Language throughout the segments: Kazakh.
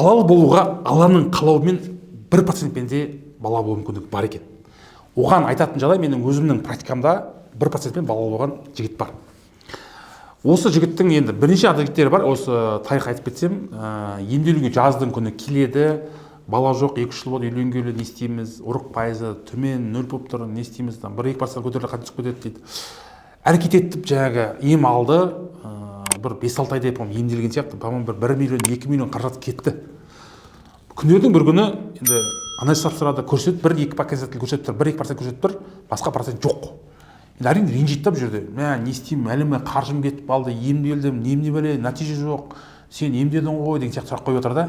Балалы болуға Алланың қалауымен 1%-пен де бала болу мүмкіндігі бар екен. Оған айтатын жағдай, менің өзімнің практикамда 1%-пен балалы болған жігіт бар. Осы жігіттің енді бірнеше жігіттері бар. Осы тарих айтып кетсем, емделуге жаздың күні келеді. Бала жоқ, 2-3 жыл болды үйленгелі, не істейміз, ұрық пайызы төмен, нөл болып тұр, не істейміз, там 1-2% көтеріле, қайтып түсіп кетеді дейді. Әрекет етіп, жаңағы ем алды, бір 5-6 айдай, по моему, емделген сияқты, по моему, бір 1 миллион, 2 миллион қаражат кетті. Күндердің бір күні енді анализ тапсырады, көрсетіп, бір екі показатель көрсетіп тұр, 1-2% көрсетіп тұр, басқа процент жоқ. Енді, әрине, ренжиді да бұл жерде: «Мә, не істеймін, әлі мә, қаржым кетіп қалды, емделдім, немене бәле, нәтиже жоқ, сен емдедің ғой», — деген сияқты сұрақ қойып жатыр да.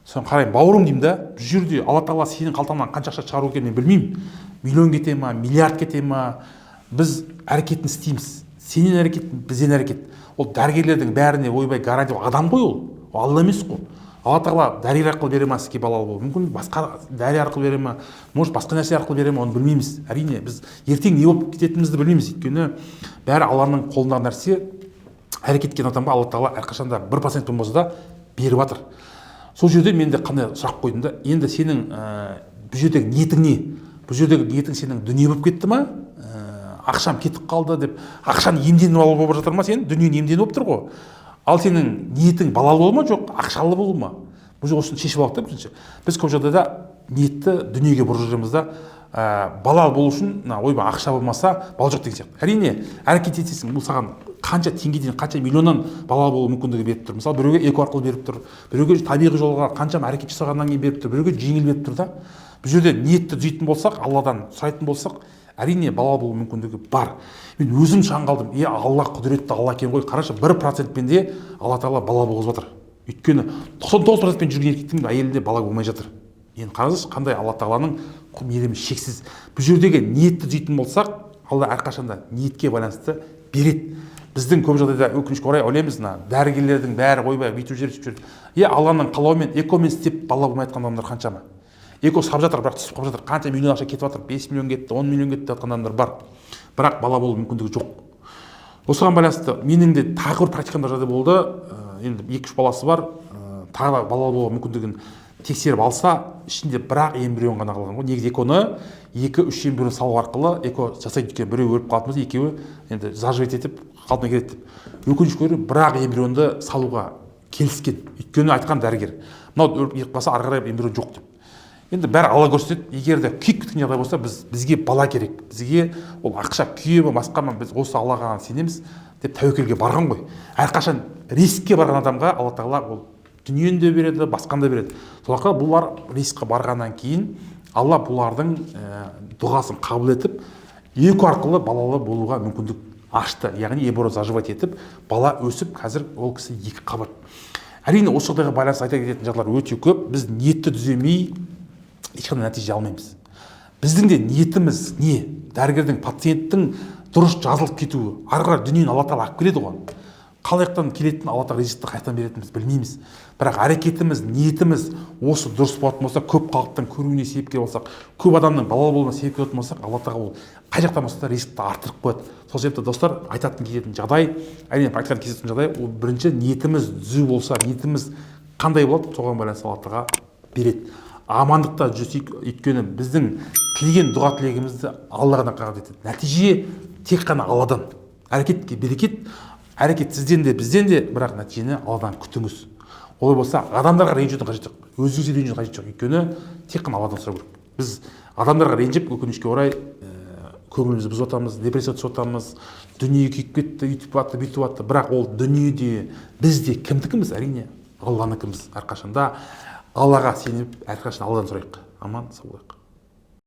Соны қараймын, бауырым деймін да, бұл жерде Алла Тағала сенің қалтаңнан қанша ақша шығару екенін мен білмеймін, миллион кете ма, миллиард кете ма, біз әрекетін істейміз, сенен әрекет, бізден әрекет. Ол дәрігерлердің бәріне, ойбай, гарантия, адам ғой ол, ол Алла емес қой. Алла Тағала дәрігер арқылы бере ма сізге балалы болу, мүмкін басқа дәрі арқылы бере ма, может, басқа нәрсе арқылы бере ма, оны білмейміз. Әрине, біз ертең не болып кететінімізді білмейміз, өйткені бәрі Алланың қолындағы нәрсе. Әрекет еткен адамға Алла Тағала әрқашанда 1% болмаса да беріп жатыр. Сол жерде мен де қандай сұрақ қойдым да: енді сенің бұл жердегі ниетің не? Бұл жердегі ниетің сенің дүние болып кетті ма, ақшам кетіп қалды деп ақшаны иемденіп алу болып жатыр ма? Сен дүниені иемденіп болып тұр ғой. Ал сенің ниетің балалы болу ма, жоқ ақшалы болу ма? Бұл жерде осыны шешіп алайық та. Бірінші, біз көп жағдайда ниетті дүниеге бұрып жүреміз да, балалы болу үшін мына, ойбай, ақша болмаса, бала жоқ деген сияқты. Әрине, әрекет етесің, бұл саған қанша теңгеден, қанша миллионнан балалы болу мүмкіндігі беріп тұр. Мысалы, біреуге ЭКО арқылы беріп тұр, біреуге табиғи жолға қаншама әрекет жасағаннан кейін беріп тұр, біреуге жеңіл беріп тұр да. Бұл жерде ниетті түзейтін болсақ, Алладан сұрайтын болсақ, әрине, балалы болу мүмкіндігі бар. Мен өзім шаң қалдым: е, Алла құдіретті Алла екен ғой, қарашы, 1%-пен де Алла Тағала бала болғызып жатыр. Өйткені 99%-пен жүрген еркектің әйелінде бала болмай жатыр. Енді қараңызшы, қандай Алла Тағаланың мейірімі шексіз. Бұл жердегі ниетті түзейтін болсақ, Алла әрқашанда ниетке байланысты береді. Біздің көп жағдайда, өкінішке орай, ойлаймыз, мына дәрігерлердің бәрі, ойбай, бүйтіп жүр, сөйтіп жүр. Е, Алланың қалауымен ЭКО-мен істеп бала болмай жатқан адамдар қаншама? ЭКО салып жатыр, бірақ түсіп қалып жатыр. Қанша миллион ақша кетіп жатыр, 5 миллион кетті, 10 миллион кетті деп жатқан адамдар бар, бірақ бала болу мүмкіндігі жоқ. Осыған байланысты менің де тағы бір практикамда жағдай болды. Енді екі үш баласы бар, тағы да балалы болу мүмкіндігін тексеріп алса, ішінде бір ақ эмбрион ғана қалған ғой. Негізі ЭКО-ны екі үш эмбрион салу арқылы ЭКО жасайды, өйткені біреуі өліп қалатын болса, екеуі енді заживать етіп, қалпына келеді деп. Өкінішке орай, бір ақ эмбрионды салуға келіскен, өйткені айтқан дәрігер: мынау өліп кетіп қалса, ары қарай эмбрион жоқ деп. Енді бәрі Алла көрсетеді. Егер де күйіп кеткен жағдай болса, бізге бала керек, бізге ол ақша күйе ме, басқа ма, біз осы Аллаға ғана сенеміз деп тәуекелге барған ғой. Әрқашан рискке барған адамға Алла Тағала ол дүниені де береді, басқаны да береді. Сол арқылы бұлар рискке барғаннан кейін Алла бұлардың дұғасын қабыл етіп, ЭКО арқылы балалы болуға мүмкіндік ашты, яғни эмбрион заживать етіп, бала өсіп, қазір ол кісі екі қабат. Әрине, осы жағдайға байланысты айта кететін жағдайлар өте көп. Біз ниетті түземей ешқандай нәтиже алмаймыз. Біздің де ниетіміз не? Дәрігердің, пациенттің дұрыс жазылып кетуі. Ары қарай дүниені Алла Тағала алып келеді ғой. Қалай жақтан келетінін, Алла Тағала ризықты қаяқтан беретінін біз білмейміз. Бірақ әрекетіміз, ниетіміз осы дұрыс болатын болса, көп халықтың көруіне себепкер болсақ, көп адамның балалы болуына себепкер болатын болсақ, Алла Тағала ол қай жақтан болса да ризықты арттырып қояды. Сол себепті, достар, айтатын кететін жағдай, әрине, практикада кездесетін жағдай, ол бірінші ниетіміз түзу болса, ниетіміз қандай болады, соған байланысты Алла Тағала береді. Амандықта жүрсек, өйткені біздің тілеген дұға тілегімізді Алла ғана қабыл етеді. Нәтиже тек қана Алладан. Әрекетке берекет, әрекет сізден де, бізден де, бірақ нәтижені Алладан күтіңіз. Олай болса, адамдарға ренжудің қажеті жоқ, өзіңізге ренжудің қажеті жоқ, өйткені тек қана Алладан сұрау керек. Біз адамдарға ренжіп, өкінішке орай, көңілімізді бұзып жатамыз, депрессияға түсіп жатамыз, дүние күйіп кетті, үйтіп жатты, бүйтіп жатты. Бірақ ол дүниеде, біз де кімдікіміз? Әрине, Алланікіміз. Әрқашанда Аллаға сеніп, әрқашан Алладан сұрайық. Аман сау болайық.